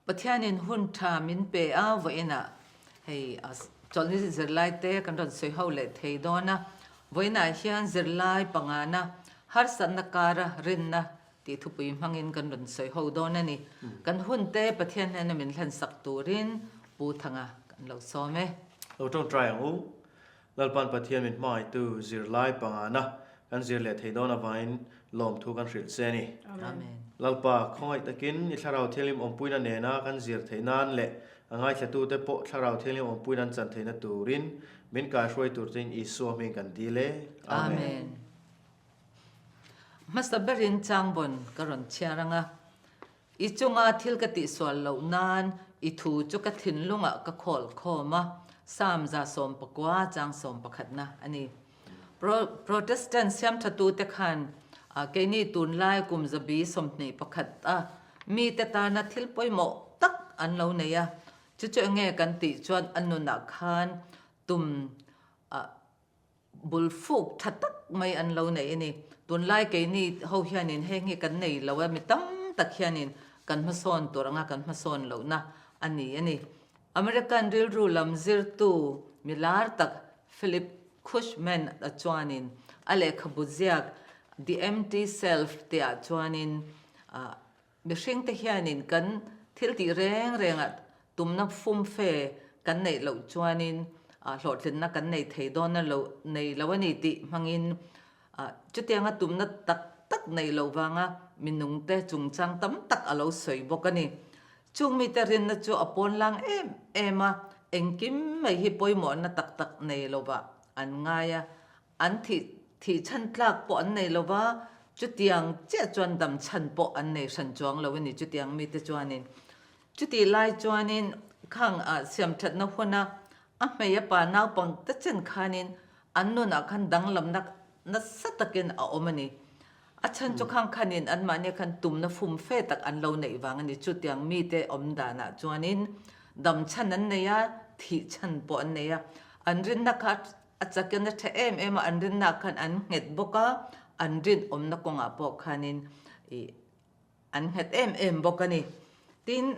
Pathianin hun tha min pe a, vawiinah hei chawlhni zirlaite kan rawn sawi ho leh thei dawn a. Vawiinah hian zirlai pangana harsatna kara rinna tih thupui hmangin kan rawn sawi ho dawn a ni. Kan hunte Pathian hnena min hlansak turin Pu Thanga kan lo sawm e. Lo tawngtai ang u. Lalpan Pathian min hmangaihtu zirlai pangana kan zir leh thei dawn avangin lawmthu kan hrilh che a ni. Amen. Lalpa, khawngaih takin i Thlarau Thianghlim awmpuina nena kan zir theih nan leh a ngaithlatute pawh Thlarau Thianghlim awmpuina an chan theihna turin min kaihruai tur chein Isua hming kan dil e. Amen. Amen. Hmasa berin Changbawn ka rawn chhiar ang a, I chunga thil ka tihsual loh nan i thu chu ka thinlungah ka khawl khawm a, Psalm 19 chang sawmpakhatna a ni. Protestant siamthatute khan keini tunlai kum 21 a mite tana thil pawimawh tak an lo nei a, chu chu enge kan tih chuan a nunah khan tum Bul fuk tha tak mai an lo nei a ni. Tunlai keini ho hianin heng hi kan nei lo a, mi tam tak hianin kan hmasawn tur anga kan hmasawn lohna a ni a ni. American rilru lam zirtu mi lar tak Philip Cushman a chuanin a lehkhabu ziak The Empty Self tihah chuanin Mihringte hianin kan thil tih reng rengah tumna fumfe kan neih loh chuanin hlawhtlinna kan nei thei dawn a lo nei lo a ni tih hmangin chutianga tumna tak tak neih loh vanga minungte chungchang tam tak a lo sawi bawk a ni. Chung mite rinna chu a pawnlang em em a, engkim mai hi pawimawhna tak tak nei lovah an ngai a, An thih thih chhan tlak pawh an nei lo va, chutiang chiah chuan dam chhan pawh an nei hran chuang lo a ni chutiang mite chuanin. Chutih lai chuanin khang ah siam thatna huna a hmei a pa naupang te chen khanin an nunah khan danglamna nasa takin a awm a ni. A chhan chu khang khanin anmahni khan tumna fum fe tak an lo neih vang a ni. Chutiang mite awm danah chuanin dam chhan an nei a, thih chhan pawh an nei a. An rinna kha A chakin a tha em em a, an rinna khan an nghet bawk a, an rinawmna kawngah pawh khanin ih an nghet em em bawk a ni. Tin,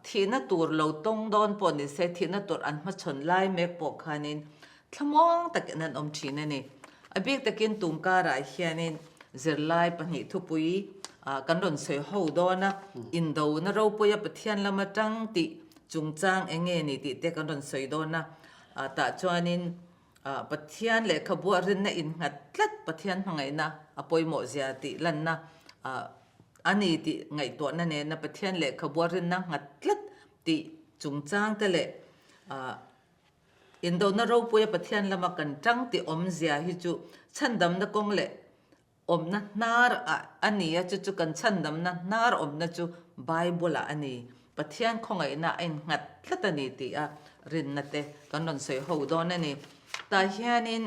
thihna tur lo tawng dawn pawh ni se, thihna tur an hmachhawn lai mek pawh khanin thlamuang takin an awm thin a ni. A bik takin tum karah hianin zirlai pahnih thupui kan rawn sawi ho dawn a, indona ropuia Pathian lama tang tih chungchang eng nge ni tih te kan rawn sawi dawn a. Tah chuanin Pathian lehkhabu a rinna innghat tlat Pathian hmangaihna a pawimawh zia tih lanna a ni tih ngaihtuahna nena Pathian lehkhabu a rinna nghat tlat tih chungchang te leh indona ropuia Pathian lama kan tang tih awmzia hi chu chhandamna kawng leh Awmna hnar ah a ni a, chu chu kan chhandamna hnar awmna chu Bible ah a ni. Pathian khawngaihna a innghat tlat a ni tih a rinna te kan rawn sawi ho dawn a ni. Tah hianin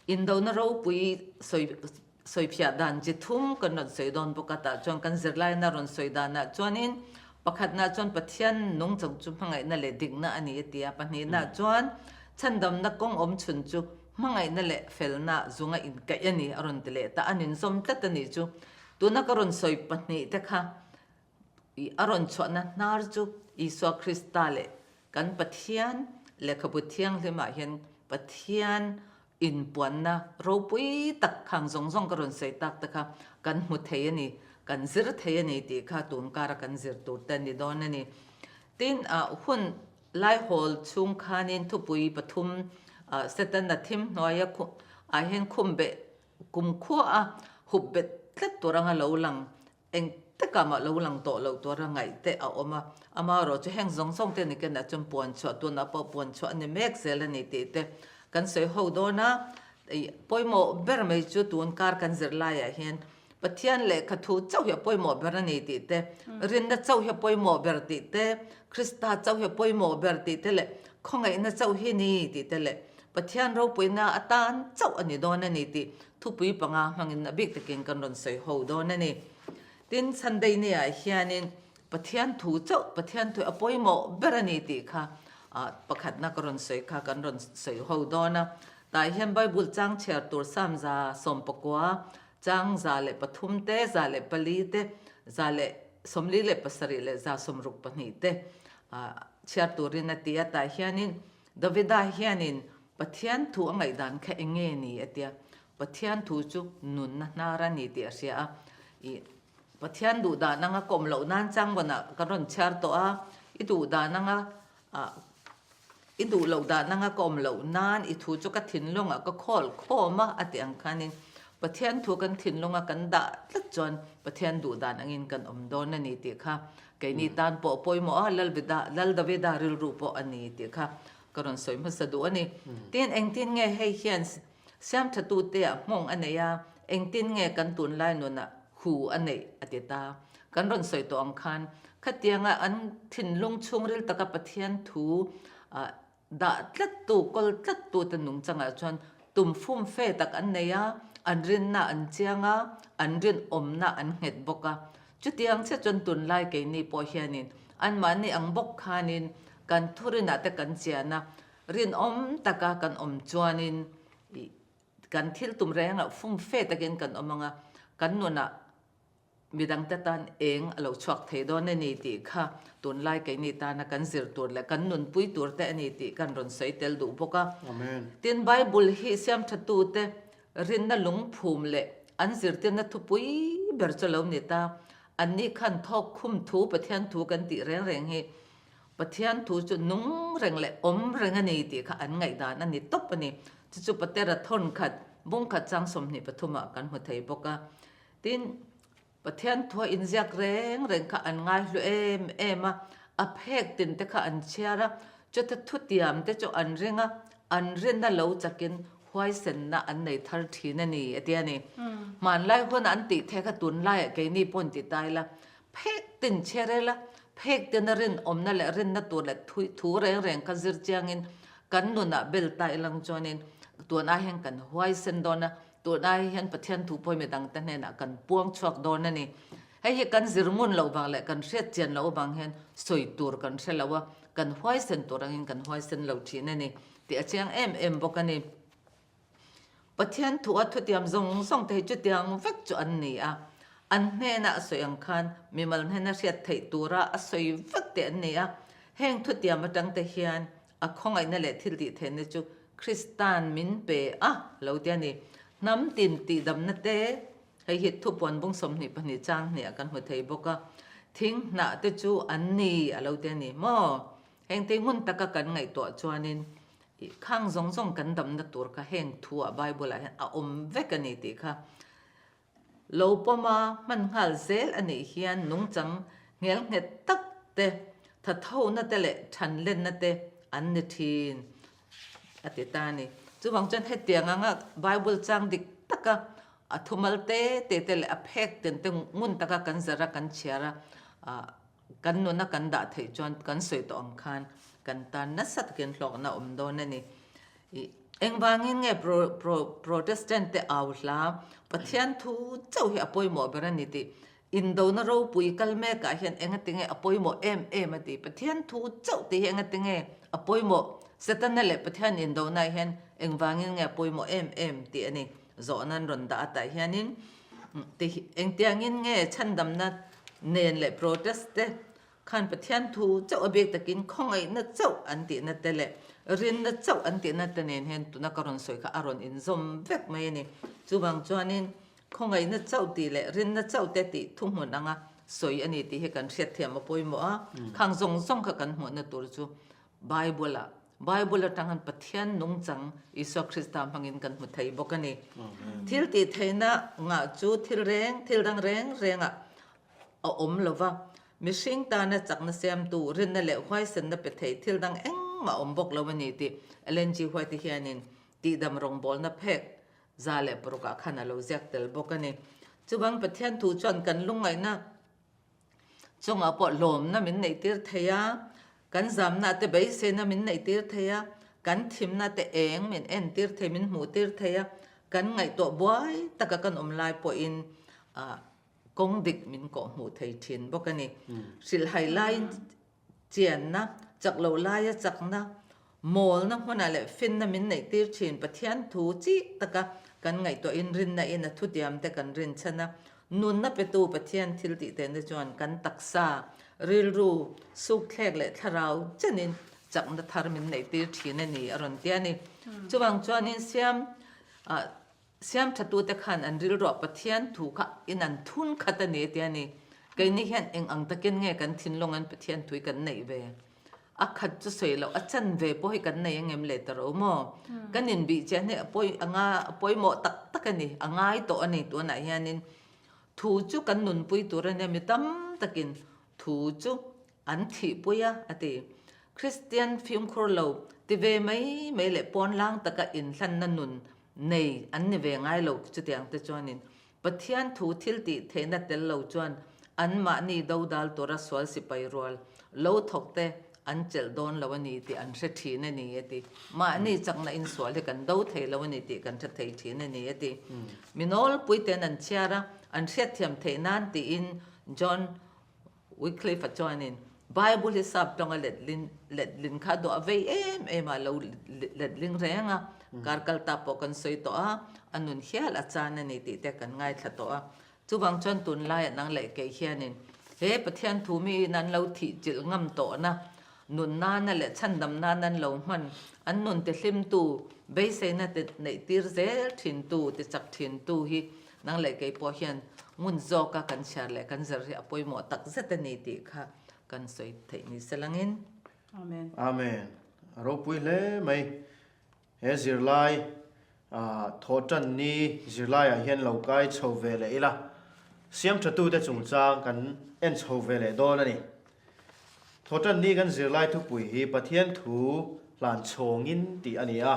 indona ropui sawi sawi phiah dan chi thum kan rawn sawi dawn bawk a, tah chuan kan zirlaina rawn sawi danah chuanin pakhatna chuan Pathian nungchang chu hmangaihna leh dikna a ni a ti a, pahnihna chuan chhandamna kawng awm chhun chu Hmangaihna leh felna zunga inkaih a ni a rawn ti leh ta, a ninzawm tlat a nih chu. Tuna ka rawn sawi pahnih te kha i a rawn chhuahna hnar chu Isua Krista leh kan Pathian lehkhabu thianghlimah hian Pathian inpuanna ropui tak khang zawng zawng ka rawn sawi tak te kha kan hmu thei a ni, kan zir thei a ni tih kha tun kara kan zir tur te a ni dawn a ni. Tin, hun Laihawl chhung khanin thupui pathum Setana thim hnuaia ah hian khum beh kum khua a hup bet tlat tur anga lo lang eng takah mah lo lang tawh lo tura ngaih te a awm a. Amaherawh chu heng zawng zawng te ni kenah chuan puan chhuah tunah pawh puan chhuah a ni mek zel a ni tih te kan sawi ho dawn a. Pawimawh ber mai chu tun kar kan zir laiah hian Pathian lehkha thu chauh hi a pawimawh ber a ni tih te, rinna chauh hi a pawimawh ber tih te, Krista chauh hi a pawimawh ber tih te leh khawngaihna chauh hi ni tih te leh Pathian ropuina atan chauh a ni dawn a ni tih thupui panga hmangin a bik takin kan rawn sawi ho dawn a ni. Tin, Sunday ni-ah hianin Pathian thu chauh, Pathian thu a pawimawh ber a ni tih kha pakhatna ka rawn sawi kha kan rawn sawi ho dawn a. Tah hian Bible chang chhiar tur Psalm 119 Chang 103 te, 104 te, 47 leh 62 te chhiar turin a ti a. Tah hianin Davida hianin Pathian thu a ngaihdan kha eng nge ni a tia. Pathian thu chu nunna hnar a ni tih a hria a. I Pathian duhdan anga kawm loh nan changvawnah kan rawn chhiar tawh a, i duhdan anga I duh loh dan anga ka awm loh nan i thu chu ka thinlungah ka khawl khawm a, a tih ang khanin Pathian thu kan thinlunga kan dah tlat chuan Pathian duh dan angin kan awm dawn a ni tih kha keini tan pawh a pawimawh a, Lalvida, Lal Davida rilru pawh a ni tih kha ka rawn sawi hmasa duh a ni. Tin, engtin nge hei hian Siamthatute-ah hmawng a nei a, engtin nge kan tunlai nunah hu a neih a ti ta. Kan rawn sawi tawh ang khan, khatianga an thinlung chhungril taka Pathian thu dah tlattu, kawl tlattute nungchangah chuan tum fum fe tak an nei a, an rinna an chiang a, an rinawmna an nghet bawk a. Chutiang chiah chuan tunlai keini pawh hianin anmahni ang bawk khanin kan thurinah te kan chian a, Rinawm taka kan awm chuanin kan thil tum rengah fum fe takin kan awm ang a, kan nunah midangte tan eng a lo chhuak thei dawn a ni tih kha tunlai keini tana kan zir tur leh kan nunpui tur te a ni tih kan rawn sawi tel duh bawk a. Tin, Bible hi siamthatute rinna lungphum leh an zirtirna thupui ber chu lo ni ta. Anni khan thawk khum thu Pathian thu kan tih reng reng hi Pathian thu chu nung reng leh awm reng a ni tih kha an ngaihdan a ni tawp a ni. Chu chu Patera thawn khat, bung khat chang 23 ah kan hmu thei bawk a. Tin, Pathian thua inziak reng reng kha an ngaihlu em em a, a phek tin te kha an chhiar a, chuta thutiam te chu an ring a, an rinna lo chakin huaisenna an nei thar thin a ni a ti a ni. Hmanlai huna an tih the kha tunlaiah keini pawh an ti ta ila, Phek tin chhe rel a, phek tina rinawmna leh rinna tur leh thu reng reng kha zir chiangin kan nunah bel ta ilang chuanin tun ai hian kan huaisen dawn a, tun ai hian Pathian thu pawimawh dangte hnenah kan puang chhuak dawn a ni. Hei hi kan zir ngun loh vang leh kan hriat chian loh avang hian sawi tur kan hre lo a, kan huaisen tur angin kan huaisen lo thin a ni tih a chiang em em bawk a ni. Pathian thu a thutiam zawng zawng te hi chutiang vek chu an ni a, an hnena a sawi ang khan mimal hnena hriat theih tura a sawi vek te an ni a. Heng thutiam atang te hian a khawngaihna leh thil tih theihna chu Kristan min pe a lo ti a ni. Hnam tin tihdamna te, hei hi thupuan bung 22 chang hniah kan hmu thei bawk a, thing hnah te chu an ni a lo ti a ni maw? Heng te ngun taka kan ngaihtuah chuanin I khang zawng zawng kan damna tur kha heng thuah Bible ah hian a awm vek a ni tih kha lo pawm a, hman nghal zel a nih hian nungchang nghelnghet tak te, thathona te leh thanlenna te an ni thin a ti ta a ni. Chuvang chuan hetiang anga Bible chang dik taka a thumal te te te leh a phek ten te ngun taka kan zar a kan chhiar a, Kan nuna kan dah theih chuan kan sawi tawh ang khan kan tan nasa takin hlawkna a awm dawn a ni. I engvangin nge pro pro Protestant te au hla Pathian thu chauh hi a pawimawh ber a ni tih indona ropui kal mekah hian engatinge a pawimawh em em a ti. Pathian thu chauh tih hi engatinge a pawimawh Setana leh Pathian indona hian engvangin nge a pawimawh em em tih a ni. Zawhna an rawn dah a tah hianin engtiangin nge chhandamna nen leh protest te khan Pathian thu chauh a bik takin khawngaihna chauh an tihna te leh rinna chauh an tihna te nen hian tuna ka rawn sawi kha a rawn inzawm vek mai a ni. Chuvang chuanin khawngaihna chauh tih leh rinna chauh te tih thuhmun anga sawi a ni tih hi kan hriatthiam a pawimawh a, khang zawng zawng kha kan hmuhna tur chu Bible-ah Bible atang hian Pathian nungchang Isua Krista hmangin kan hmu thei bawk a ni. Thil tih theihna ngah chu thil reng, thil dang reng rengah a awm lo va, mihring tana chakna siamtu, rinna leh huaisenna pe thei thil dang engmah a awm bawk lo a ni tih Ellen G. White hianin tihdam rawngbawlna phek 106 ah khan a lo ziak tel bawk a ni. Chuvang Pathian thu chuan kan lungngaihna Chungah pawh lawmna min neihtir thei a, kan zamna te beiseina min neihtir thei a, kan thimna te eng min entir thei, min hmuhtir thei a, kan ngaihtuah buai taka kan awm lai pawhin kawng dik min kawhhmuh thei thin bawk a ni. Hrilhhai laiin Chianna, chak loh laia chakna, mawlna hmunah leh finna min neihtir thin Pathian thu chik taka kan ngaihtuahin rinna in a thutiam te kan rinchhan a. Nunna petu Pathian thil tih tehna chuan kan taksa, rilru, sukthlek leh thlarau chenin chakna thar min neihtir thin a ni a rawn ti a ni. Chuvang chuanin siam siam thatute khan an rilruah Pathian thu kha in an thun khat a ni a ti a ni. Keini hian eng ang takin nge kan thinlung an Pathian thui kan neih ve? A khat chu sawi loh, a chan ve pawh hi kan nei ang em le ta ro maw? Kan inbih chian hi a pawi anga a pawimawh tak tak a ni, a ngai tawh a ni tunah hianin thu chu kan nunpui tur a nia mi tam takin thu chu an thihpui a a ti. Kristian fimkhur lo ti ve mai mai leh pawnlang taka inhlanna nun nei an ni ve ngai lo chutiang te chuanin Pathian thu thil tih theihna tel lo chuan anmahni dodal tura sual sipai rual lo thawk te an chelh dawn lo a ni tih an hre thin a ni a ti. Mahni chakna insual hi kan do thei lo a ni tih kan hre thei thin a ni a ti. Mi nawlpui ten an chhiar a, an hriatthiam theih nan tiin John Wycliffe-a chuanin Bible hi sap tawnga letlin letlin kha duah vei em em a lo letling reng a, kar kal ta pawh kan sawi tawh a, a nun hial a chan a ni tih te kan ngaithla tawh a. Chuvang chuan tunlaiah nang leh kei hianin he Pathian thu miin an lo thih chilh ngam tawhna, nun nana leh chhandam nana an lo hman, an nun tihlimtu, beiseina te neihtir zel thintu, tichak thintu hi Nang leh kei pawh hian ngun zawka kan chhiar leh kan zir hi a pawimawh tak zet a ni tih kha kan sawi theih ni se langin. Amen. Amen. A ropui hle mai. He zirlai thawhtan ni zirlaiah hian lo kai chho ve leh ila. Siamthatute chungchang kan en chho ve leh dawn a ni. Thawhtan ni kan zirlai thupui hi Pathian thu hlan chhawngin tih a ni a.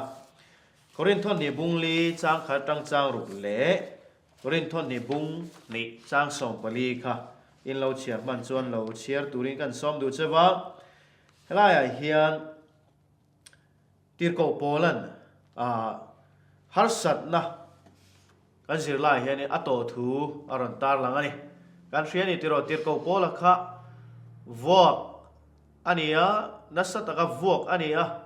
Korinthon hnih bung li chang khat atang chang ruk leh Korinthon hnih bung hnih chang 14 kha in lo chhiar hman chuan lo chhiar turin kan sawm duh che va. Helaiah hian Tirhkoh Paulan harsatna kan zirlaiah hianin a tawh thu a rawn tarlang a ni. Kan hria ni tiraw Tirhkoh Paula kha vuak a ni a, nasa taka vuak a ni a.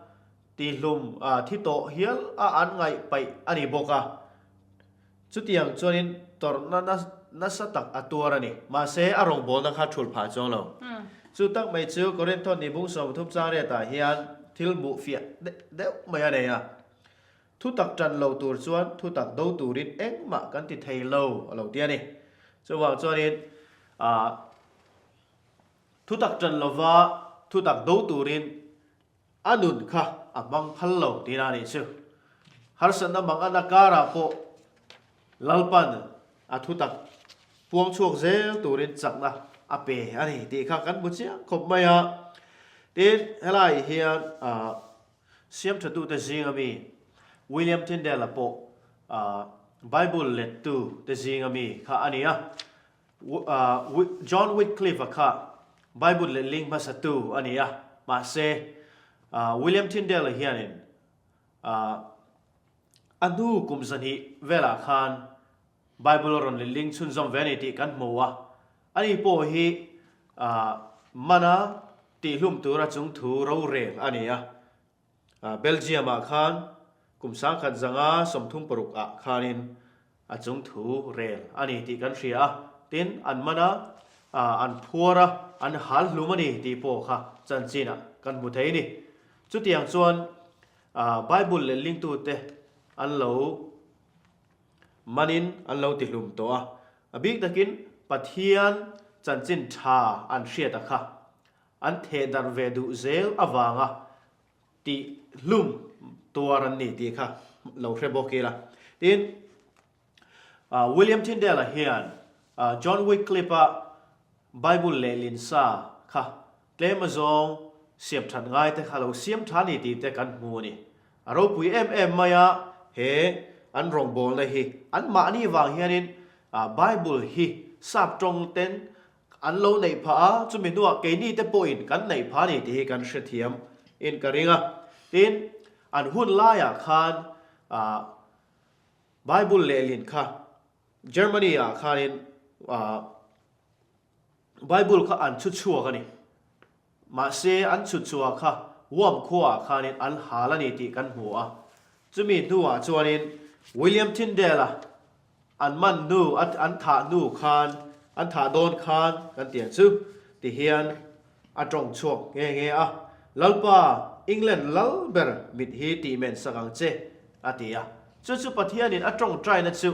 Tihlum a thi tawh hial a an ngaih paih a ni bawk a, chutiang chuanin tawrhna nasa tak a tuar a ni. Mahse, a rawngbawlna kha thulh phah chuang lo. Chu tak mai chu Korintho ni bung 30 chang riatah hian thil hmuh fiah deuh mai a nei a. Thutak tan lo tur chuan thutak do turin engmah kan ti thei lo a lo ti a ni. Chuvang chuanin thutak tan lova thutak do turin A nun kha a hmang phal lo tihna a nih chu. Harsatna mang a na karah pawh Lalpan a thutak puang chhuak zel turin chakna a pe a ni tih kha kan hmu chiang khawp mai a. Tin, helai hian siamthatute zinga mi William Tyndale-a pawh Bible lettu te zinga mi kha a ni a. John Wycliffe-a kha Bible letling hmasatu a ni a, mahse William Tyndale-a hianin a hnu kum zahnih velah khan Bible a rawn letling chhunzawm ve a ni tih kan hmu a. Ani pawh hi mana tihlum tura chungthu rorel a ni a. Belgium-ah khan kum 1036 ah khanin a chung thu rel a ni tih kan hria a, tin an man a, an phuar a, an hal hlum a ni tih pawh kha chanchinah kan hmu thei a ni. Chutiang chuan Bible lehlingtute an lo manin an lo tihlum tawh a, a bik takin Pathian chanchin tha an hriat a kha An theh darh ve duh zel avanga tih hlum tuar an ni tih kha lo hre bawk ila. Tin, William Tyndale-a hian John Wycliffe-a Bible lehlin sa kha tlem azawng siam that ngai te kha lo siam tha ni tih te kan hmu a ni. A ropui em em mai a, he an rawngbawlna hi anmahni vang hianin Bible hi sap tawng ten An lo neih phah a, chumi hnuah keini te pawhin kan neih phah a ni tih hi kan hrethiam in ka ring a. Tin, an hun laiah khan ah Bible lehlin kha Germany ah khanin ah Bible kha an chhu chhuak a ni. Mahse, an chhut chhuah kha Worm khuaah khanin an hal a ni tih kan hmu a. Chumi hnuah chuanin William Tyndale-a. An man hnu, an thah hnu khan, an thah dawn khan kan ti ang chu ti hian a tawng chhuak nghe nghe a, Lalpa, England lal ber mit hi tih men sak ang che, a ti a. Chu chu Pathianin a tawngtaina chu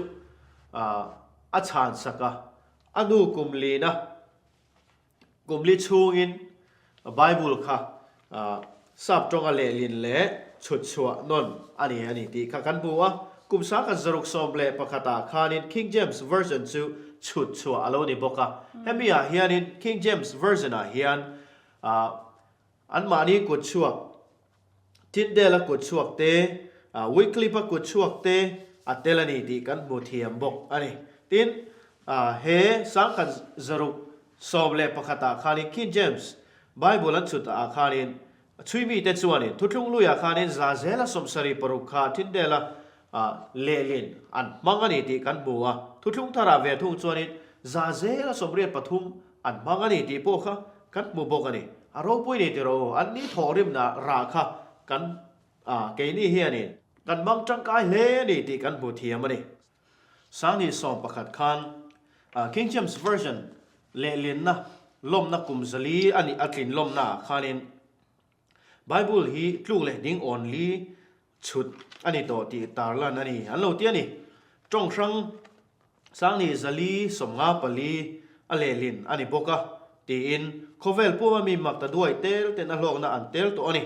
a chhan sak a, a nu kum lina Kum li chhungin Bible kha sap tawnga lehlin leh chhut chhuah nawn a ni a ni tih kha kan hmu a. Kum sangkhat 611 ah khanin King James Version chu chhut chhuah a lo ni bawk a. Hemi ah hianin King James Version ah hian anmahni kut chhuak Tyndale-a kut chhuak te, Wycliffe-a kut chhuak te a tel a ni tih kan hmu thiam bawk a ni. Tin, he sangkhat 611 ah khanin King James Bible an chhut ah khanin chhui mite chuanin thuthlung luiah khanin za zela 76 kha Tyndale-a lehlin an hmang a ni tih kan hmu a, thuthlung tharah ve thung chuanin za zela 83 an hmang a ni tih pawh kha kan hmu bawk a ni. A ropui ni tiraw u, an ni thawhrimna rah kha kan keini hianin kan hmang tangkai hle a ni tih kan hmu thiam a ni. Sangni 11 khan King James Version lehlinna lawmna kum zali a nih a tlin lawmnaah khanin Bible hi tluk leh ding awn li chhut a ni tawh tih tarlan a ni an lo ti a ni. Tawng hrang Sangni 454 a lehlin a ni bawk a tiin khawvel puma mi mak ta duai tel ten a hlawkna an tel tawh a ni.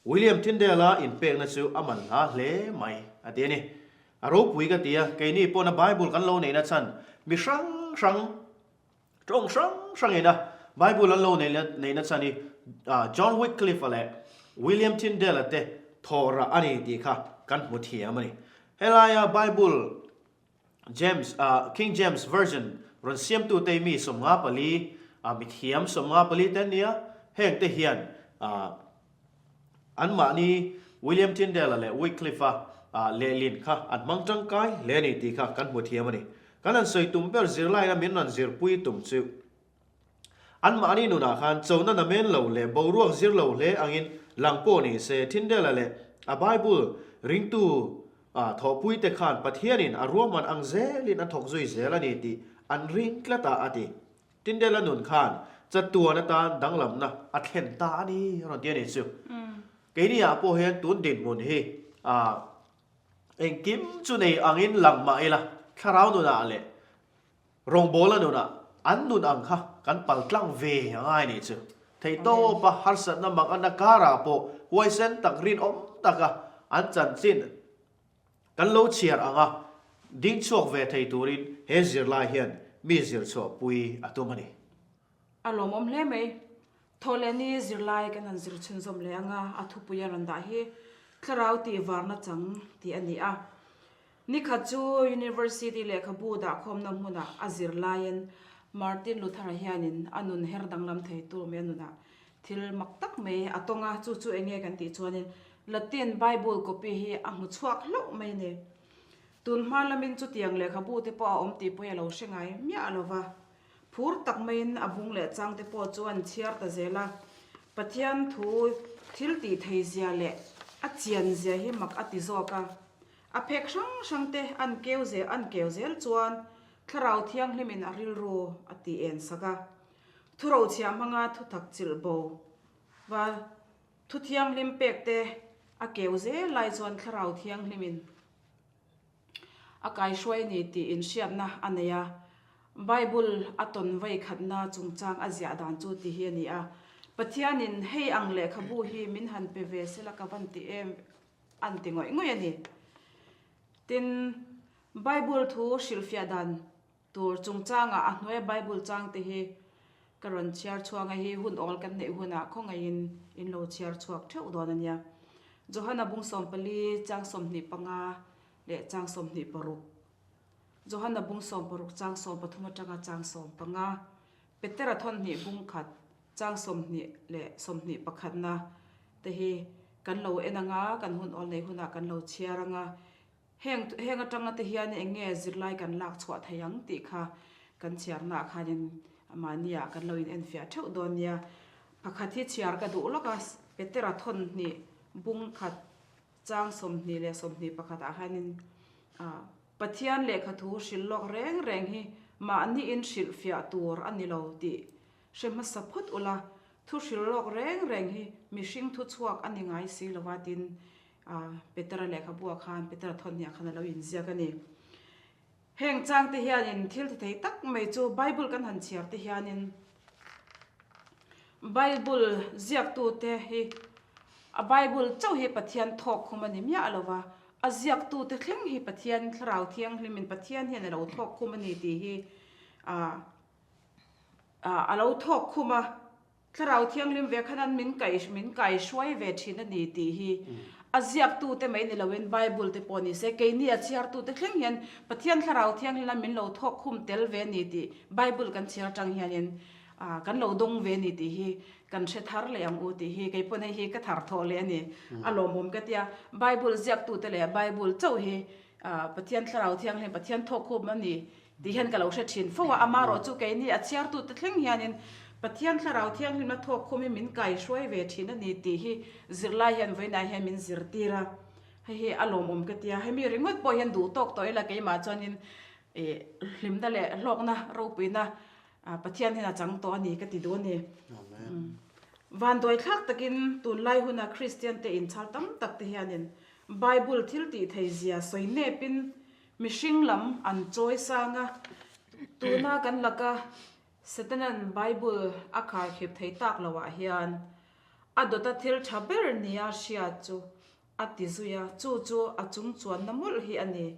William Tyndale-a inpekna chu a man hla hle mai a ti a ni. A ropui ka ti a, keini pawna Bible kan lo neihna chhan mi hrang hrang Tawng hrang hrangin a Bible an lo neihna chhan hi John Wycliffe-a leh William Tyndale-a te thawhrah a ni tih kha kan hmu thiam a ni. Helaia Bible James, King James Version rawn siamtute hi mi 54, mithiam 54 te an ni a, hengte hian Anmahni William Tyndale-a leh Wycliffe-a lehlin kha an hmang tangkai hle a ni tih kha kan hmu thiam a ni. Kan han sawi tum ber zirlaina min rawn zirpui tum chu anmahni nunah khan chona namen lo leh boruak zir lo hle angin lang pawh ni se Tyndale-a leh a Bible ringtu thawhpuite khan Pathianin a ruahman ang zelin an thawk zui zel a ni tih an ring tlat a, a ti. Tyndale-a nun khan chatuan atan danglamna a thlen ta a ni a rawn ti a ni chu. Keini ah pawh hian tun dinhmun hi engkim chu nei angin lang mah ila thlarau nunah leh rawngbawla nunah an nun ang kha kan pal tlang ve a ngai ni chu. Theihtawpa harsatna mak a na karah pawh huaisen tak rinawm taka an chanchin Kan lo chhiar ang a, ding chhuak ve thei turin he zirlai hian mi zir chhuah pui a tum a ni. A lawmawm hle mai. Thawhlehni zirlai kan han zir chhunzawm leh ang a, a thupui a rawn dah hi Thlarau tih varna chang tih a ni a. Nikhat chu University lehkhabu dahkhawmna hmunah a zirlaiin Martin Luther-a hianin a nun her danglam thei tur mai a nunah Thil mak tak mai a tawng a, chu chu enge kan tih chuanin Latin Bible copy hi a hmu chhuak hlauh mai a ni. Tun hma lamin chutiang lehkhabu te pawh a awm tih pawhin a lo hre ngai miah lo va. Phur tak maiin a bung leh chang te pawh chu an chhiar ta zel a. Pathian thu thil tih thei zia leh a chian zia hi mak a ti zawk a. A phek hrang hrang te an keu zel an keu zel chuan Thlarau Thianghlimin a rilru a tih en sak a. Thurochhiah hmanga thutak chilh bo va thu thianghlim pek te a keu zel lai chuan thlarau thianghlimin a kaihruai a ni tih inhriatna a nei a. Bible a tawn vei khatna chungchang a ziah dan chu ti hi a ni a, Pathianin hei ang lehkhabu hi min han pe ve sela ka van ti em an ti ngawih ngawih a ni. Tin, Bible thu hrilhfiah dan Tur chungchangah a hnuaia Bible changte hi ka rawn chhiar chhuak a, hei hun awl kan neih hunah khawngaihin in lo chhiar chhuak theuh dawn a nia. Johana bung 14 chang 25 leh chang 26, Johana bung 16 chang 13 atanga chang 15, Petera thawnhnih bung khat chang 20 leh 21 na te hi kan lo en anga kan hun awl neih hunah kan lo chhiar anga. Heng heng atanga te hian eng nge zirlai kan lak chhuah thei ang tih kha kan chhiarna ah khanin mahni ah kan lo in enfiah theuh dawn nia. Pakhat hi chhiar ka duh lawk a, Petera thawn hnih bung khat chang 21 leh 21 ah hianin ah. Pathian lehkhathu hrilh lawk reng reng hi mahniin hrilhfiah tur a ni lo tih hre hmasa phawt ula, thu hrilh lawk reng reng hi mihring thu chhuak a ni ngai si lova tiin Petera lehkhabuah khan Petera thawnhniah khan a lo inziak a ni. Heng chang te hianin thil ti thei tak mai chu Bible kan han chhiar te hianin Bible ziaktute hi a Bible chauh hi Pathian thawk khum a ni miah lo va, a ziaktute thleng hi Pathian Thlarau Thianghlimin Pathian hian a lo thawk khum a ni tih hi a lo thawk khum a. Thlarau Thianghlim ve khan an min kaih min kai hruai ve thin a ni tih hi a ziaktute mai ni loin Bible te pawh ni se keini a chhiartute thleng hian Pathian Thlarau Thianghlim a min lo thawk khum tel ve a ni tih Bible kan chhiar atang hianin kan lo dawng ve a ni tih hi kan hre thar leh ang u tih hi kei pawn hei hi ka thar thawh leh a ni a lawmawm ka tia Bible ziaktute leh Bible chauh hi Pathian Thlarau Thianghlim Pathian thawk khum a ni Tih hian ka lo hre thin fo a, amarawh chu keini a chhiartute thleng hianin Pathian Thlarau Thianghlimna thawk khum hi min kaihruai ve thin a ni tih hi zirlai hian vawiinah hian min zirtir a, hei hi a lawmawm ka tia, hemi ringawt pawh hian duh tawk tawh ila keimah chuanin ih hlimna leh hlawkna ropuina Pathian hian a chang tawh a ni ka ti duh a ni. Vanduai thlak takin tunlai huna Kristian te inchhal tam tak te hianin Bible thil tih thei zia sawi nepin Mihring lam an chawi sang a, tuna kan laka Setanan Bible a kharkhip thei tak loah hian a dawta thil tha ber nia hriat chu a ti zui a, chu chu a chung chuanna mawlh hi a ni.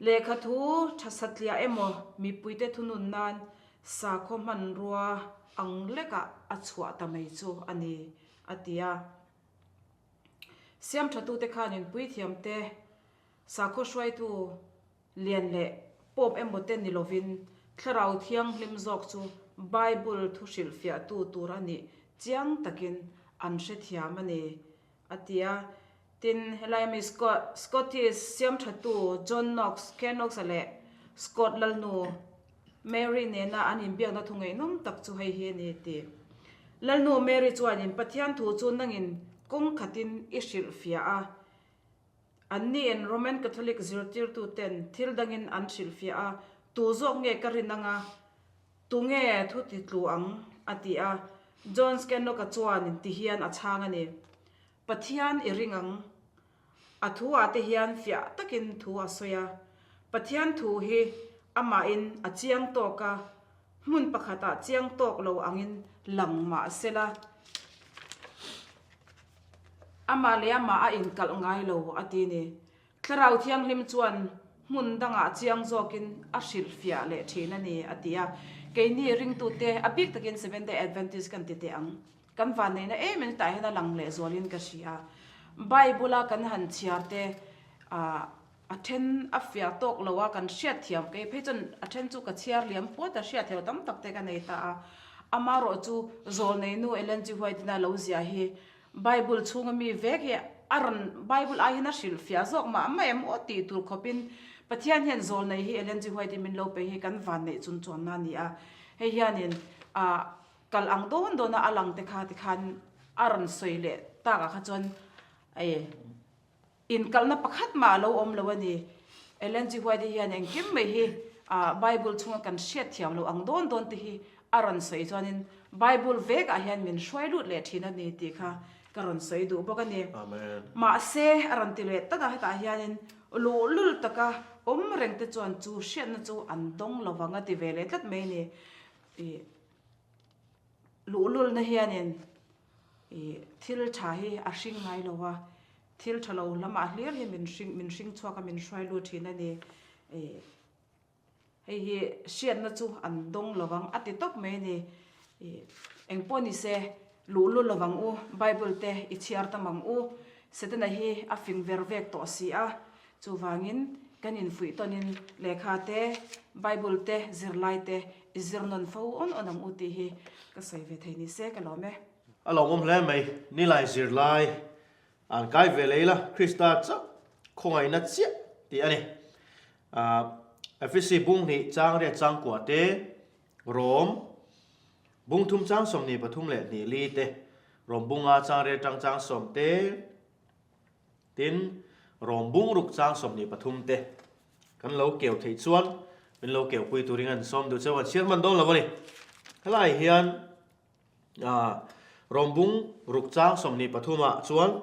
Lehkha thu tha satliah emaw mipuite thunun nan sakhaw hmanrua ang lekah a chhuah ta mai chu a ni, a ti a. Siamthatute khanin puithiamte Sakhaw hruaitu lian leh Pope emaw te ni lovin Thlarau Thianghlim zawk chu Bible thu hrilhfiahtu tur a nih chiang takin an hrethiam a ni, a ti a. Tin, helai ami Scottish siamthatu John Knox, Knox-a leh Scott Lalnu Mary nena an inbiakna thu ngaihnawm tak chu hei hi a ni, ti. Lalnu Mary chuanin Pathian thu chu nangin kawng khatin i hrilhfiah a, Anniin Roman Catholic zirtirtuten thil dangin an hrilhfiah a, Tu zawk nge ka rin anga, tu nge thu ti tlu ang? a ti a. John Scanlock-a chuan ti hian a chhang a ni, Pathian i ring ang. A thu ah te hian fiah takin thu a sawi a. Pathian thu hi amahin a chiang tawk a, hmun pakhatah chiang tawk lo angin lang mah sela. Amah leh amah a inkalh ngai lo, a ti ni. Thlarau Thianghlim chuan hmun dangah chiang zawkin a hrilhfiah leh thin a ni, a ti a. Keini ringtute, a bik takin Seventh-day Adventist kan ti teh ang, kan vanneihna em em tah hian a lang leh zualin ka hria. Bible-a kan han chhiar te, ah, A then a fiah tawk lo a, kan hriat thiam kei phei chuan a then chu ka chhiar liam puat a, hriat theih tam tak te ka nei ta a. Amarawh chu Zawlneinu Ellen G. White ina lo ziah hi Bible chhunga mi vek hi a rawn Bible ai hian a hrilh fiah zawk mah mah em aw tih tur khawpin Pathian hian Zawlnei hi Ellen G. White in min lo pe hi kan vanneih chun chuanna a ni a. Hei hianin ah kal ang dawn dawna a lang te kha tikhan a rawn sawi leh takah kha chuan ei Inkalhna pakhat mah a lo awm lo a ni. Ellen G. White hian engkim mai hi Bible chhunga kan hriat thiam loh ang dawn dawn te hi a rawn sawi chuanin Bible vekah hian min hruai lut leh thin a ni tih kha ka rawn sawi duh bawk a ni. Mahse, a rawn ti leh tlat a, hetah hianin luhlul taka awm reng te chuan chu hriatna chu an dawng lo vang a ti ve leh tlat mai a ni. Luhlulna hianin thil tha hi a hring ngai lo a, thil tha lo lamah hlir hi min hring min hring chhuak a min hruai lut thin a ni. Hei hi hriatna chu an dawng lo vang a ti tawp mai a ni. Engpawh ni se luhlul lo vang u, Bible te i chhiar tam ang u, Setana hi a fing ver vek tawh si a, Chuvangin, kan infuih tawnin lehkha te, Bible te, zirlai te i zir nawn fo awn awn ang u tih hi ka sawi ve thei ni se ka lawm e. A lawmawm hle mai, Nilai zirlai an kai ve leh ila, Krista chauh khawngaihna chiah tih a ni. Efesi bung hnih chang riat chang kua te, Rom bung thum chang 23 leh hnih li te, Rom bunga chang riat tang chang sawm te, Tin, rawm bungruk chang 23 te. Kan lo keu theih chuan min lo keu pui turin an sawm duh cheu an chhiar hman dawn lo a ni. Helai hian Rawmbung ruk chang 23 ah chuan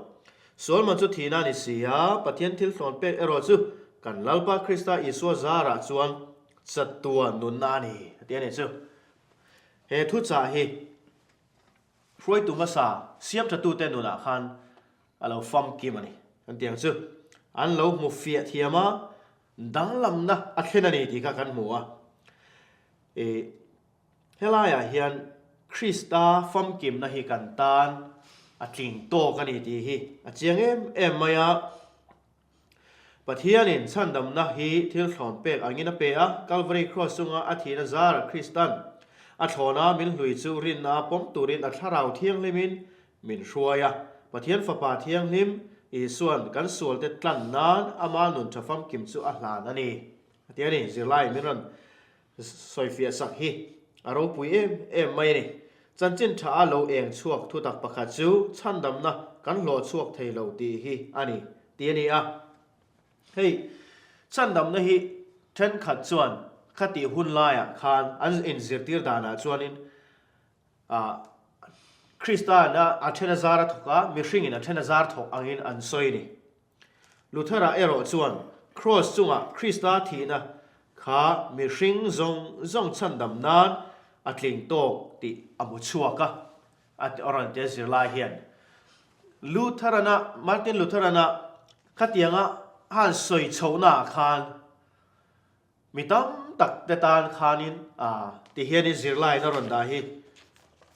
Sualman chu thihna a ni si a, Pathian thil thlawn pek erawh chu kan Lalpa Krista Isua zarah chuan chatuan nunna a ni a ti a ni chu. He thuchah hi Hruaitu hmasa siamthatute nunah khan a lo famkim a ni. Kan tih ang chu an lo hmu fiah thiam a, danglamna a thlen a ni tih kha kan hmu a. Ih, helaiah hian Krista famkimna hi kan tan a tling tawk a ni tih hi a chiang em em mai a. Pathianin chhandamna hi thil thlawn pek angin a pe a, Kalvari Kraws chunga a thihna zar Kristan a thlawna min hlui chu rinna pawm turin a Thlarau Thianghlimin min hruai a. Pathian Fapa Thianghlim Isua'n kan sualte tlan nan ama nun tha famkim chu a hlan a ni, a ti a ni. Zirlai min rawn sawifiah sak hi a ropui em em mai a ni. Chanchin tha a lo eng chhuak thutak pakhat chu chhandamna kan hlawh chhuak thei lo tih hi a ni tih a ni a. Hei chhandamna hi thenkhat chuan khatih hun laiah khan an inzirtir danah chuanin ah Krista a then a zar a thawk a, mihringin a then a zar thawk angin an sawi a ni. Luther-a erawh chuan Kraws chunga Krista thihna kha mihring zawng zawng chhandam nan a tling tawk tih a hmu chhuak a, a rawn ti a zirlai hian. Luther-ana, Martin Luther-ana khatianga a han sawi chhohnaah khan Mi tam tak te tan khanin a ti hianin zirlaiin a rawn dah hi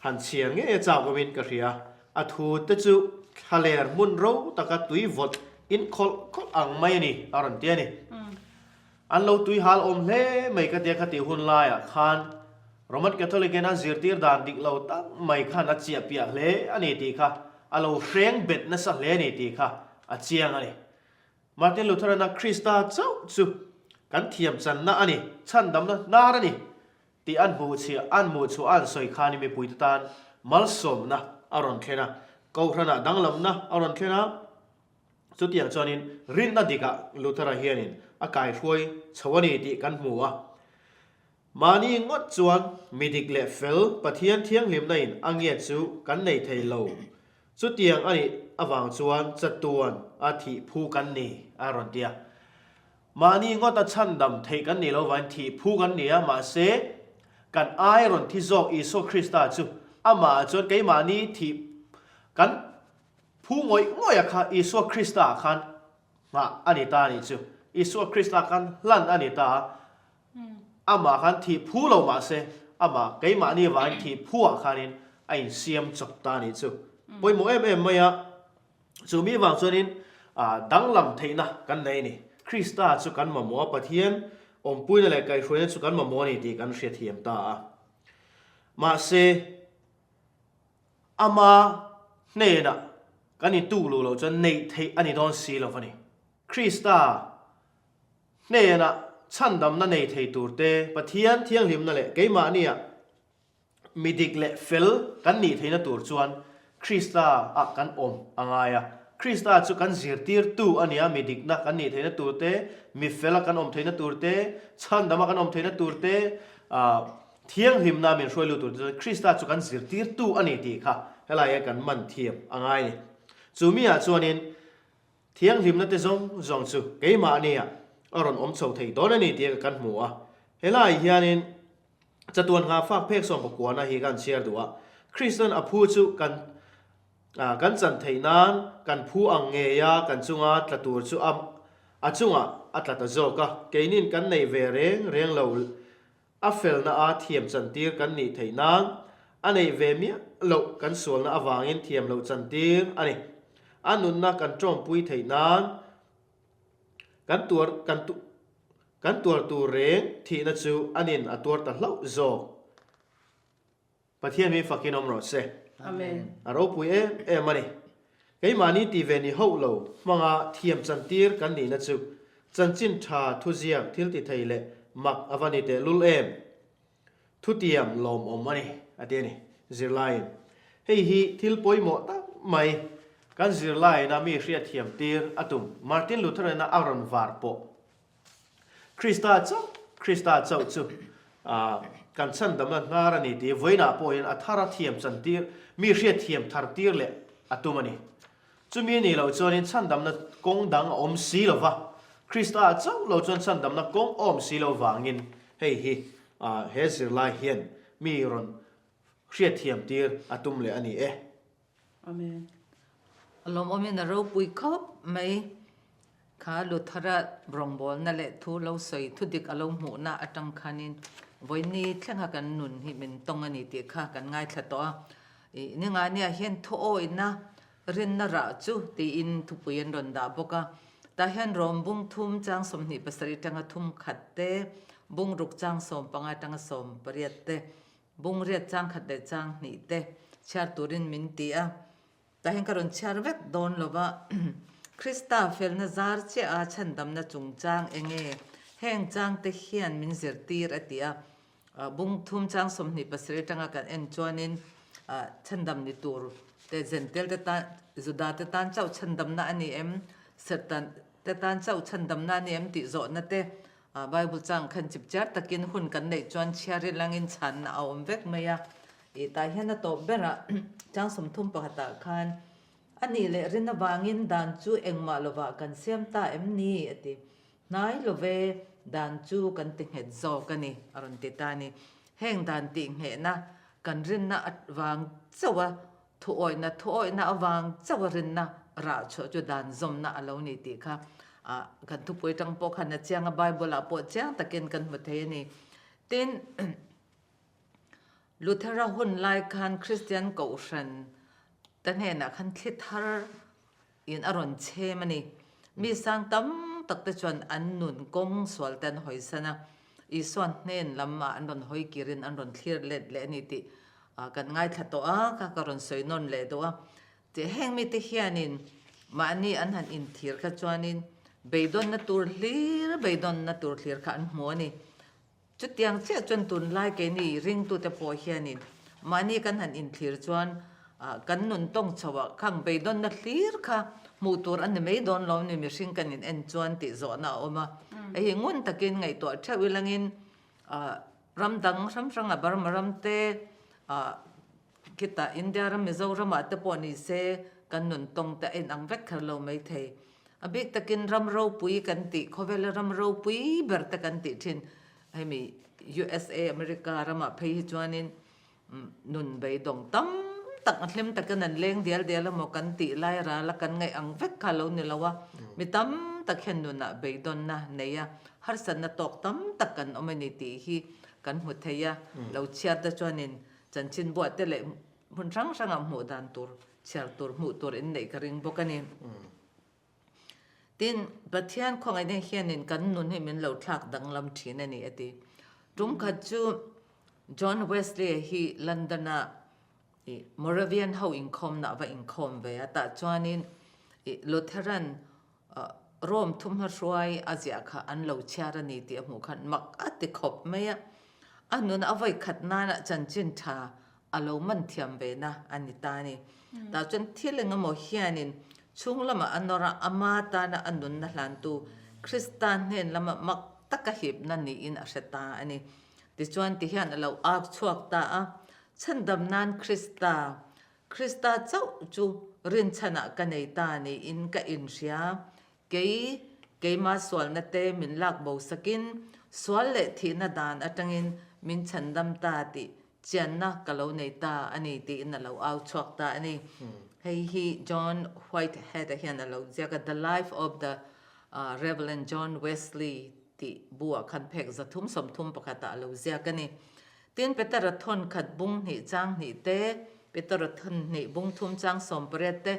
han chhiar ngei a chak awmin ka hria. A thu te chu thlaler hmun ro taka tui vawt in khawlh khawlh ang mai a ni a rawn ti a ni. An lo tui hal awm hle mai ka tia khatih hun laiah khan Roman Catholic in an zirtir dan dik lo tak mai khan a chiah piah hle a ni tih kha a lo hreng bet nasa hle a ni tih kha a chiang a ni. Martin Luther-ana Krista chauh chu kan thiam channa a ni, chhandamna hnar a ni tih an hmuh chhiah, an hmuh chhuah a an sawi khanin mipuite tan malsawmna a rawn thlen a, Kohhranah danglamna a rawn thlen a, chutiang chuanin rinna dikah Luther-a hianin a kaihruai chho a ni tih kan hmu a. Mahni ngawt chuan mi dik leh fel Pathian thianghlimna in a ngiat chu kan nei thei lo. Chutiang a nih avang chuan chatuan a thih phu kan ni, a rawn ti a. Mahni ngawt a chhandam theih kan nih lo vangin thih phu kan ni a, mahse kan ai rawn thi zawk Isua Krista chu amah ah chuan keimahni thih kan phu ngawih ngawih a kha Isua Krista ah khan nghah a ni ta a nih chu. Isua Krista khan hlan a ni ta a. Amah khan thih phu lo mah se, amah keimahni avangin thih phuah khanin a insiam chawp ta a nih chu. Pawimawh em em mai a, chu mi vang chuanin danglam theihna kan nei a ni. Krista chu kan mamawh a, Pathian awmpuina leh kaihhruaina chu kan mamawh a ni tih kan hrethiam ta a. Mahse, ama hnenah kan intuk luh loh chuan neih theih a ni dawn si lo va ni. Krista Hnenah chhandamna nei thei turte Pathian thianghlimna leh keimahnia mi dik leh fel kan nih theihna tur chuan Krista ah kan awm a ngai a. Krista chu kan zirtirtu a nia, mi dikna kan nih theihna turte, mi fela kan awm theihna turte, chhandama kan awm theihna turte, thianghlimna min hruai lut turte chuan Krista chu kan zirtirtu a ni tih kha helai hian kan man thiam a ngai a ni. Chu miah chuanin Thianghlimna te zawng zawng chu keimahnia a rawn awm chho thei dawn a ni tih kan hmu a. Helai hianin chatuan nghahfak phek sawmpakuana hi kan chhiar duh a, Krista'n a phu chu kan kan chan theih nan kan phu ang ngeia kan chunga tla tur chu a a chungah a tla ta zawk a, keinin kan nei ve reng reng lo. A felna a thiam chantir kan nih theih nan a neih ve miah loh kan sualna avangin thiam loh chantir a ni. A nunna kan tawmpui theih nan kan tuar kan kan tuar tur reng thihna chu anin a tuar ta hlauh zawk. Pathian hi fakin awm rawh se. Amen. A ropui em em a ni. Keimahni ti ve ni hauh lo hmanga thiam chantir kan nihna chu chanchin tha thuziak thil ti thei leh mak a va ni teh lul em. Thutiam lawmawm a ni, a ti a ni. Zirlaiin hei hi thil pawimawh tak mai kan zirlaiina mi hriatthiam tir a tum Martin Luther-in a rawn var pawh. Krista chauh, Krista chauh chu kan chhandamna hnar a ni tih vawiinah pawh hian a thar a thiam chantir, mi hriatthiam thar tir leh a tum a ni. Chumi a nih loh chuanin chhandamna kawng dang a awm si lo va, Krista chauh lo chuan chhandamna kawng a awm si lo vangin hei hi he zirlai hian mi rawn hriatthiam tir a tum leh a ni e. Amen. A lawmawmin a ropui khawp mai. Kha Luthera rawngbawlna leh thu lo sawi thu dik a lo hmuhna atang khanin vawiini thlenga kan nun hi min tawng a ni tih kha kan ngaithla tawh a. I ningania hian thu awihna rinna rah chu tiin thupui an rawn dah bawk a. Tah hian Rom bung thum chang 27 tanga thum khat te, bung ruk chang 15 tanga 18 te, bung riat chang khat leh chang hnih te chhiar turin min ti a. Tah hian ka rawn chhiar vek dawn lo va, Krista felna zar chiah a chhandamna chungchang eng nge heng changte hian min zirtir a ti a. Bung thum chang 27 atanga kan en chuanin chhandam ni tur te Zentel te tan Juda te tan chauh chhandamna a ni em? Serhtan te tan chauh chhandamna a ni em tih zawhna te Bible chang khan chipchiar takin hun kan neih chuan chhiar i langin chhanna a awm vek mai a. Ih tah hian a tawp berah chang 30 pakhatah khan a nih leh rin avangin dan chu engmah lovah kan siam ta em ni? a ti. Hnai lo ve, dan chu kan ti nghet zawk a ni, a rawn ti ta a ni. Heng dan tih nghehna kan rinna avang chauh a, thuawihna thuawihna avang chauh a rinna rah chhuah chu dan zawmna a lo ni tih kha kan thupui atang pawh khan a chiang a, Bible ah pawh chiang takin kan hmu thei a ni. Tin, Luthera hun lai khan Kristian Kohhran te hnenah khan thli thar in a rawn chhem a ni. Mi sang tam tak te chuan an nun kawng sual te an hawisan a, Isuan hnen lam ah an rawn hawi kirin an rawn thlir let leh a ni tih kan ngaithla tawh a, kha ka rawn sawi nawn leh duh a. Tih heng mite hianin mahni an han inthir kha chuanin beidawnna tur hlir beidawnna tur hlir kha an hmu a ni. Chutiang chiah chuan tunlai keini ringtute pawh hianin mahni kan han inthlir chuan kan nun tawng chhoah khang beidawnna hlir kha hmuh tur a ni mai dawn lo ni mihring kan in en chuan tih zawhna a awm a. Hei hi ngun takin ngaihtuah theuh ilangin ram dang hrang hranga Burma ram te khitah India ram Mizoramah te pawh ni se kan nun tawng te a inang vek kher lo maithei. A bik takin ram ropui kan tih, khawvela ram ropui ber te kan tih thin, hemi USA, America ramah phei hi chuanin nun beidawng tam tak a hlim takin an leng dial dial emaw kan tih lai ral a kan ngaih ang vek kha lo ni lo a, mi tam tak hian nunah beidawnna nei a, harsatna tawk tam tak kan awm a ni tih hi kan hmu thei a, lo chhiar te chuanin chanchin buah te leh hmun hrang hrangah hmuh dan tur chhiar tur hmuh tur in neih ka ring bawk a ni. Tin, Pathian khawngaihna hianin kan nun hi min lo thlak danglam thin a ni a ti. Tum khat chu John Wesley hi London-a i Moravian ho inkhawmna a va inkhawm ve a, tah chuanin i Lutheran Rome thumhma hruai a ziah kha an lo chhiar a ni tih a hmuh khan mak a ti khawp mai a. A nun a vawi khat nana chanchin tha a lo man thiam ve na a ni ta a ni. Tah chuan thil eng emaw hianin chhung lamah a nawr a, ama tana a nunna hlantu Krista hnen lama mak taka hipna niin a hre ta a ni. Tichuan tihian a lo ak chhuak ta a, Chhandam nan Krista, Krista chauh chu rinchhanah ka nei ta niin ka inhria. Kei, keima sualna te min lak bo sakin, sual leh thihna dan atangin min chhandam ta tih chianna ka lo nei ta a ni tiin a lo au chhuak ta a ni. Hei hi John Whitehead-a hian a lo ziak a, The Life of the Reverend John Wesley tih bu-ah khan phek 331 ah a lo ziak a ni. Tin, Petera thawn khat bung hnih chang hnih te, Petera thawn hnih bung thum chang 18 te,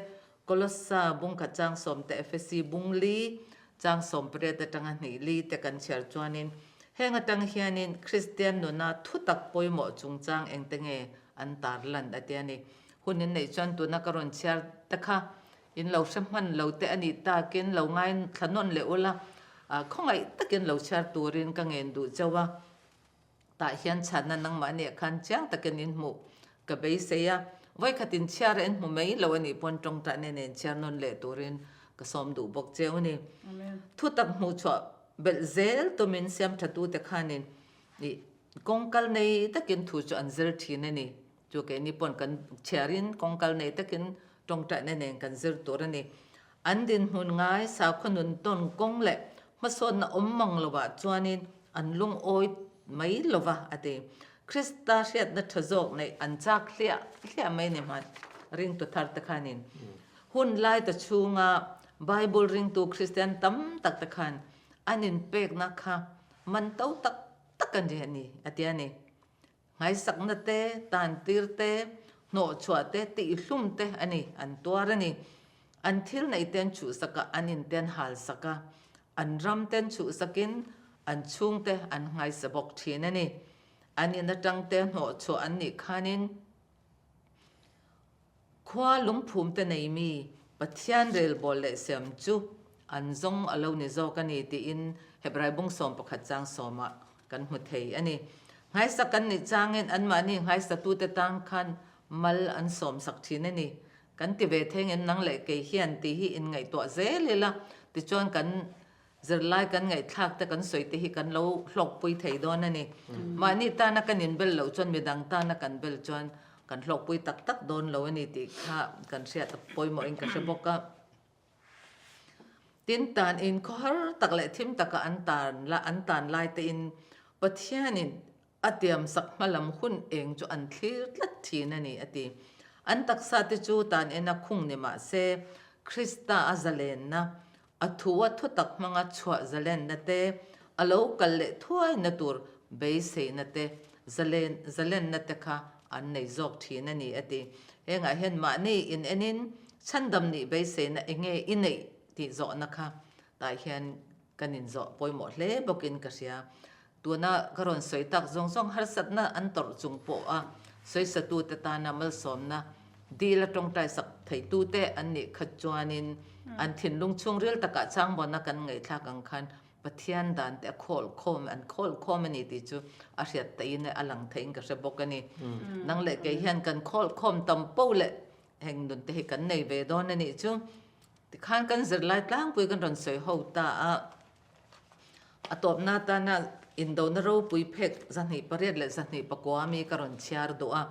Kolossa bung khat chang 10 te, Efesi bung li chang 18 atanga hnih li te kan chhiar chuanin heng atang hianin Kristian nuna thutak pawimawh chungchang engte nge an tarlan a ti a ni. Hun in neih chuan tuna ka rawn chhiar te kha in lo hre hman lo te a nih takin lo ngaithla nawn leh ula, khawngaih takin lo chhiar turin ka ngen duh chauh a. Tah hian chhanna nangmah nia khan chiang takin in hmuh ka beisei a, vawikhat in chhiar a in hmu mai lo a nih pawn tawngtahna nen chhiar nawn leh turin ka sawm duh bawk cheu a ni. Thutak hmuh chhuah. belh zel tumin siamthatute khanin ih kawngkal nei takin thu chu an zir thin a ni. Chu keini pawn kan chhiarin kawngkal nei takin tawngtaina nen kan zir tur a ni. An dinhmun ngai sakhaw nun tawn kawng leh hmasawnna awm mang lovah chuanin an lungawi mai lova a ti. Krista hriatna tha zawk neih an chak hliah hliah mai ni hman ringtu thar te khanin. Hun lai ta chhunga Bible ringtu Kristian tam tak te khan an inpekna kha man to tak tak a ni a ni a ti a ni. Nghaisakna te, tantir te, hnawhchhuah te, tihhlum te a ni, an tuar a ni. An thil neih te an chhuhsak a, an in te an halsak a, an ram te an chhuhsakin an chhung te an nghaisa bawk thin a ni. An in atang te hnawhchhuah an nih khanin Khua lungphum te nei mi Pathian relbawl leh siam chu an zawng a lo ni zawk a ni tiin Hebrai bung 11 chang sawmah kan hmu thei a ni. Nghaisa kan nih changin anmahni nghaisatute tang khan mal an sawmsak thin a ni. Kan ti ve theng em nang leh kei hian tih hi inngaihtuah zel ila tichuan kan Zirlai kan ngaihthlak te kan sawi te hi kan lo hlawkpui thei dawn a ni. Mahni tana kan inbel loh chuan midang tana kan bel chuan kan hlawkpui tak tak dawn lo a ni tih kha kan hriat a pawimawhin ka hre bawk a. Tin, tan in khawhar tak leh thim taka an tan an tan lai tein Pathianin A tiamsak hmalam hun eng chu an thlir tlat thin a ni, a ti. An taksa te chu tan ena khung ni mah se, Krista a zalenna, a thu a thutak hmanga chhuah zalenna te, a lo kal leh thuaina tur beiseina te, zalen zalenna te kha an nei zawk thin a ni, a ti. Hengah hian mahni in enin chhandam nih beiseina enge i neih tih zawhna kha tah hian kan inzawh pawimawh hle bawkin ka hria. Tuna ka rawn sawi tak zawng zawng harsatna an tawrh chung pawha sawisatute tana malsawmna dil a tawngtai sak theitute an nih khat chuanin an thinlung chhungril takah changbawnna kan ngaihthlak ang khan Pathian dan te a khawl khawm an khawl khawm a ni tih chu a hriat taiin a lang theiin ka hre bawk a ni. Nang leh kei hian kan khawl khawm tam po leh heng nun te hi kan nei ve dawn a nih chu. Tikhan kan zirlai tlangpui kan rawn sawi ho ta a. A tawpna atana indona ropui phek 28 leh 24 mi ka rawn chhiar duh a.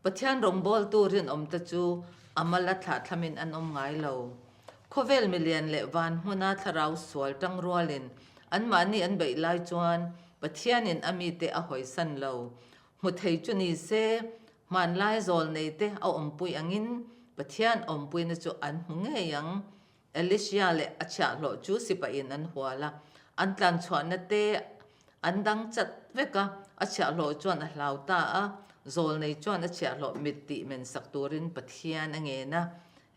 Pathian rawngbawltu rinawmte chu a mal a thlahthlamin an awm ngai lo. Khawvel milian leh van hmuna thlarau sual tang rualin anmahni an beih lai chuan Pathianin a mite a hawisan lo. Hmu thei chu ni se, hmanlai zawlneite a awmpui angin Pathian awmpuina chu an hmu ngei ang. Elisha leh a chhiahhlawh chu sipahin an hual a, an tlanchhuahna te an dang chat vek a, a chhiahhlawh chuan a hlau ta a, zawlnei chuan a chhiahhlawh mit tih men sak turin Pathian a ngen a,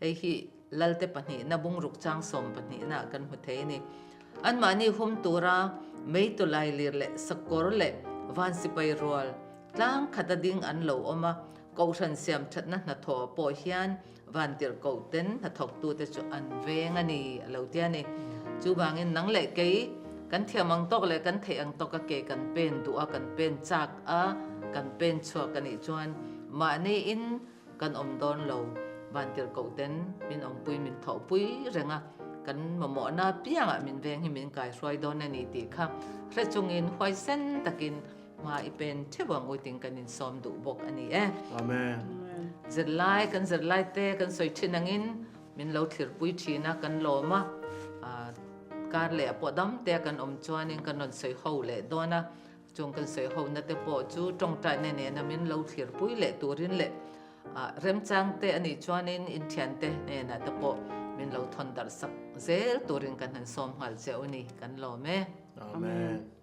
hei hi Lalte pahnihna bungruk chang sawm pahnihna ah kan hmu thei a ni. Anmahni hum tura meitu lailir leh sakawr leh van sipai rual tlang khata ding an lo awm a, kohhran siam thatna hnathawh pawh hian Vantirhkohten hnathawktute chu an veng a ni, a lo ti a ni. Chuvangin nang leh kei kan thiam ang tawk leh kan theih ang tawka ke kan pen duh a, kan pen chak a, kan pen chhuak a nih chuan mahniin kan awm dawn lo. Vantirhkohten min awmpui min thawhpui reng a, kan mamawhna apiangah min veng hi min kaihruai dawn a ni tih kha hre chungin huaisen takin Hma i pen theuh ang uiting kan insawm duh bawk a ni e. Amen. Zirlai kan zirlai te kan sawi thin angin min lo thlirpui thin a kan lawm a, kar leh a pawh dam te a kan awm chuanin kan rawn sawi ho leh dawn a, chung kan sawi ho na te pawh chu tawngtaina nena min lo thlirpui leh turin leh remchang te a nih chuanin inthiante hnenah te pawh min lo thawn darh sak zel turin kan han sawm nghal che u ni kan lawm e. Amen.